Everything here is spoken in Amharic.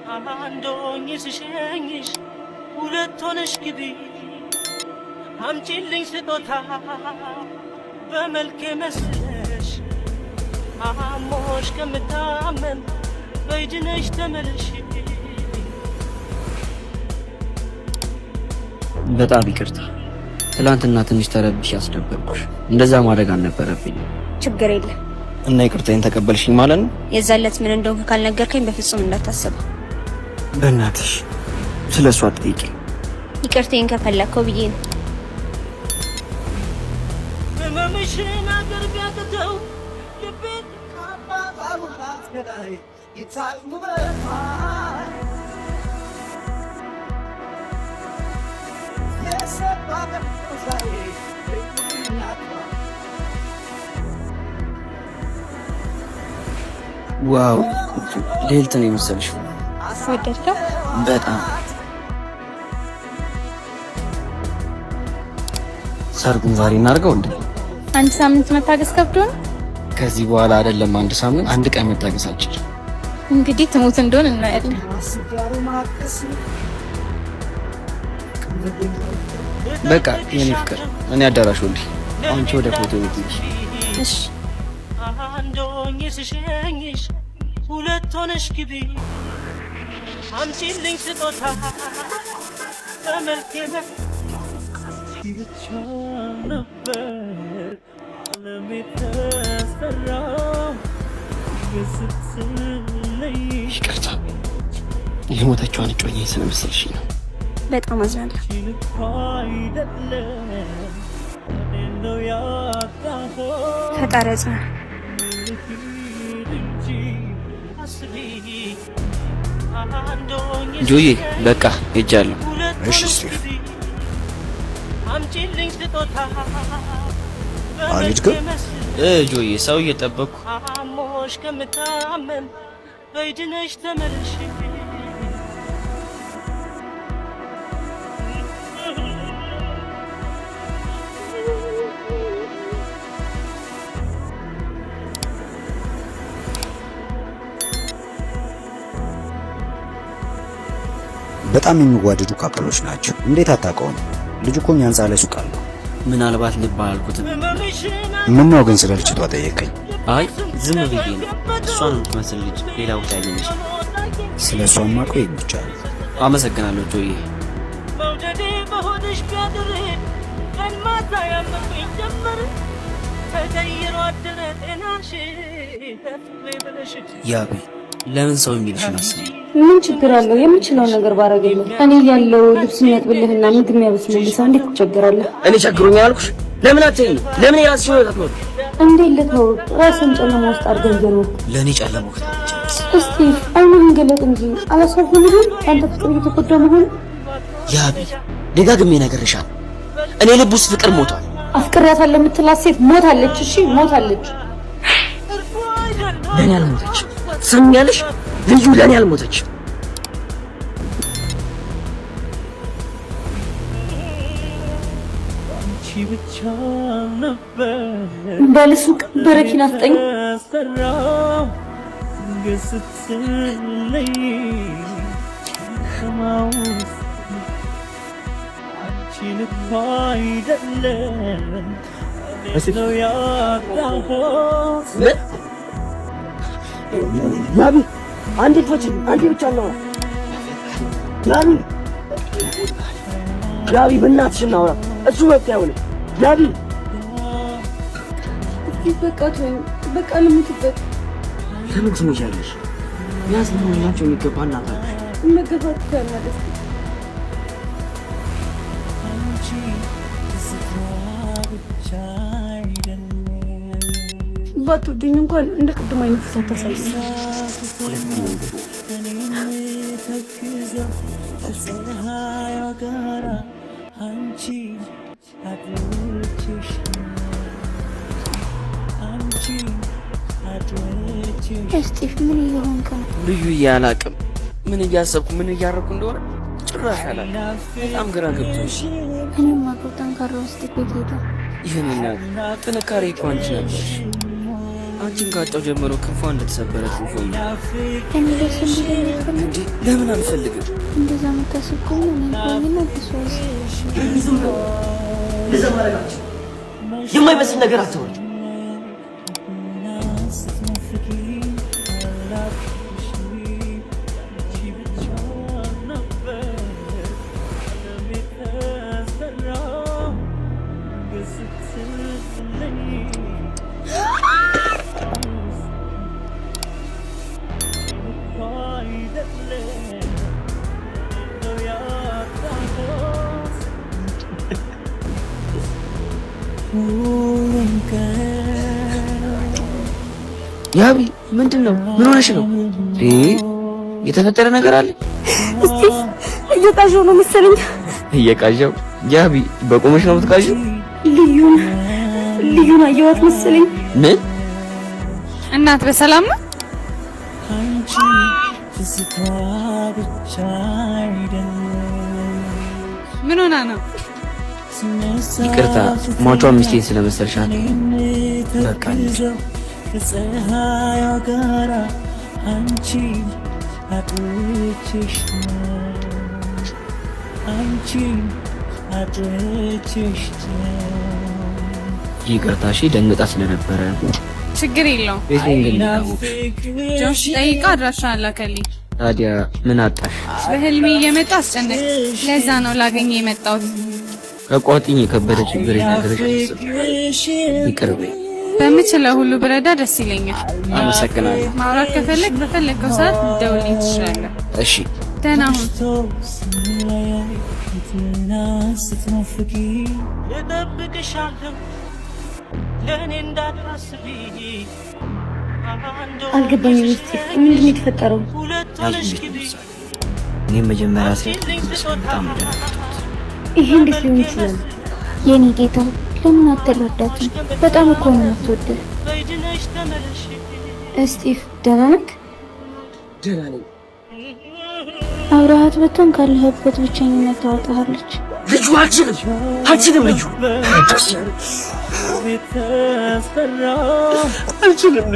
አንድ ሆኜ ስሸኝሽ ሁለት ሆነሽ ግቢ አምጪልኝ ስጦታ በመልኬ መስለሽ አሞሽ ከምታመም በይድነሽ ተመልሽ። በጣም ይቅርታ፣ ትላንትና ትንሽ ተረብሽ ያስደበርኩሽ። እንደዛ ማድረግ አልነበረብኝም። ችግር የለም። እና ይቅርታዬን ተቀበልሽኝ ማለት ነው? የዛን ዕለት ምን እንደሆንክ ካልነገርከኝ በፍጹም እንዳታስበው። በእናትሽ ስለ እሷ አትጠይቂኝ። ይቅርታዬን ከፈለግከው ብዬ ነው። ህመምሽን አገር ቢያቅተው ልቤ Wow፣ ልዕልት ነው የመሰልሽው። ወደድከው? በጣም። ሰርጉን ዛሬ እናድርገው እንዴ? አንድ ሳምንት መታገስ ከብዶ ነው። ከዚህ በኋላ አይደለም አንድ ሳምንት፣ አንድ ቀን መታገስ አልችልም። እንግዲህ ትሞት እንደሆን እናያለን። በቃ የኔ ፍቅር፣ እኔ አዳራሽ ወልዲ፣ አንቺ ወደ ፎቶ ቤት ሂጂ። እሺ። አንድ ሆኜ ስሸኝሽ ሁለት ሆነሽ ግቢ አምጪልኝ ስጦታ በመልኬ ብቻ ነበር ዓለም የተሰራው ስትለይ። ይቅርታ፣ የሞተችዋን እጮኛዬ ስለመሰልሽኝ ነው። በጣም አዝናለሁ። እኮ አይደለም እኔን ነው ያጣሁት። ፈጣሪ ያጽናህ። እንጂ አስቢ አንድ ሆኜ ጆዬ፣ በቃ ሄጃለሁ። እሺ ስቲቭ። አምጪልኝ ስጦታ አልሄድክም? ጆዬ፣ ሰው እየጠበቅኩ። አሞሽ ከምታመም በይድነሽ ተመልሽ። በጣም የሚዋደዱ couple ኦች ናቸው። እንዴት አታውቀውም? ልጁ እኮ እኛ ህንፃ ላይ ሱቅ አለው። ምናልባት ልብ አላልኩትም። ምን ነው ግን ስለ ልጅቷ ጠየቀኝ? አይ፣ ዝም ብዬ ነው። እሷን የምትመስል ልጅ ሌላ ቦታ ያገኘች። ስለ እሷ ማውቀው ይሄን ብቻ ነው። አመሰግናለሁ ጆዬ። መውደዴ በሆድሽ ቢያድር ቀን ማታ ያመመኝ ጀመር ተቀይሮ አደረ ጤናሽ ተፍሬ ብለሽ። ያቤ፣ ለምን ሰው የሚልሽን አስቢ። ምን ችግር አለው? የምችለውን ነገር ባረግልህ። እኔ ያለው ልብስ የሚያጥብልህና ምግብ የሚያበስልልህ ሰው እንዴት ትቸገራለህ? እኔ ቸግሮኛል አልኩሽ። ለምን አትይኝ? ለምን የራስሽን ህይወት አትኖሪ? እንዴት ልተው? ራስን ጨለማ ውስጥ አድርገህ እየኖርክ ለእኔ ጨለማ ወቅታለች። እስቲ አይንህን ገለጥ እንጂ አላሳዝንህም? አንተ ፍቅር እየተጎዳ መሆኑ። ያቤ፣ ደጋግሜ እነግርሻለሁ። እኔ ልብ ውስጥ ፍቅር ሞቷል። አፍቅሬያታለሁ የምትላት ሴት ሞታለች። እሺ፣ ሞታለች። ለእኔ አልሞተችም። ትሰሚኛለሽ? ልዩ ለእኔ አልሞተችም። አንቺ ብቻ ነበር ባለሱቅ በረኪና ስጠኝ። ሰራው ስትለይ ጨለማ ውስጥ አንቺን እኮ አይደለም እኔን ነው ያጣሁት። ምን? ያቢ፣ አንዴ ክፈችልኝ፣ አንዴ ብቻ እናውራ። ያቢ፣ ያቢ፣ በእናትሽ እናውራ። እሱ መብት አይሆንም። ያቢ። እስቲ በቃ ተወኝ። በቃ ልሙትበት። ለምን ትሞቻለሽ? ቢያንስ ልንሆንላቸው የሚገባ እናት አለሽ። መገፋት ትቻላለህ። አንቺ ትዝታ ብቻ አይደለም። ባትወደኝ እንኳን እንደ ቅድም አይነት ፊት አታሳይኝ። እኔም ተክዘው ከፀሐይዋ ጋራ አንቺን አጥልቼሽ አንቺን አጥልቼሽ። እስጢፍ፣ ምን እየሆንክ ነው? ልዩ አላቅም። ምን እያሰብኩ ምን እያደረኩ እንደሆነ ጭራሽ አላቅም። በጣም ግራ ገብቶኝ። እኔም አውቀው ጠንካራው እስጢፍ የት ሄደ? ይህን ጥንካሬ እኮ አንቺ ነበርሽ። አንቺን ካጣሁ ጀምሮ ክንፏ እንደተሰበረ ክንፎ እኔ ደስ እንዲለኝ አልፈልግም። እንዴ ለምን አልፈልግም? እንደዛ የምታስብ ከሆነ እኔን ተወኝና በሷ ያዝ። እንደዛ ማድረጋቸው የማይመስል ነገር አታወሪ። ያቢ ምንድን ነው? ምን ሆነሽ ነው? የተፈጠረ ነገር አለ? እስቲ እየቃዠው ነው መሰለኝ። እየቃዠው? ያቢ በቁምሽ ነው የምትቃዠው? ልዩን ልዩን አየኋት መሰለኝ። ምን? እናት በሰላም ነው? ምን ሆና ነው? ይቅርታ ሟቿ ሚስቴን ስለመሰልሻት። በቃ ከፀሐይዋ ጋራ አንቺን አጥቼሽ አንቺን አጥቼሽ። ይቅርታ እሺ፣ ደንግጣ ስለነበረ። ችግር የለውም። ቤት ነኝ ግን እንዴት ጆሽ ጠይቃ አድራሻህን ላከልኝ። ታዲያ ምን አጣሽ? በህልሜ እየመጣ አስጨነቅ። ለዛ ነው ላገኘ የመጣሁት። ከቋጥኝ የከበደ ችግር ነገርሽ ይቅር በይ። በምችለው ሁሉ ብረዳ ደስ ይለኛል። አመሰግናለሁ። ማውራት ከፈለግ በፈለግከው ሰዓት ልትደውልልኝ ትችላለህ። እሺ ደህና ሁን። እጠብቅሻለሁ ለእኔ እንዳታስቢ። አልገባኝም። እስቲ ምንድን ነው የተፈጠረው? ያዙ እንዴት ነው? እኔም መጀመሪያ ሴት በጣም ነው የደነገጥኩት። ይሄ እንዴት ሊሆን ይችላል? የኔ ጌታ ለምን አትረዳትም? በጣም እኮ ነው የምትወድህ። እስጢፍ ደህና ነህ? ደህና ነኝ። አብረሃት ብትሆን ካለህበት ብቸኝነት ታወጣሃለች። ልጁ አልችልም፣ አልችልም፣ ልጁ አልችልም፣ ልጁ አልችልም።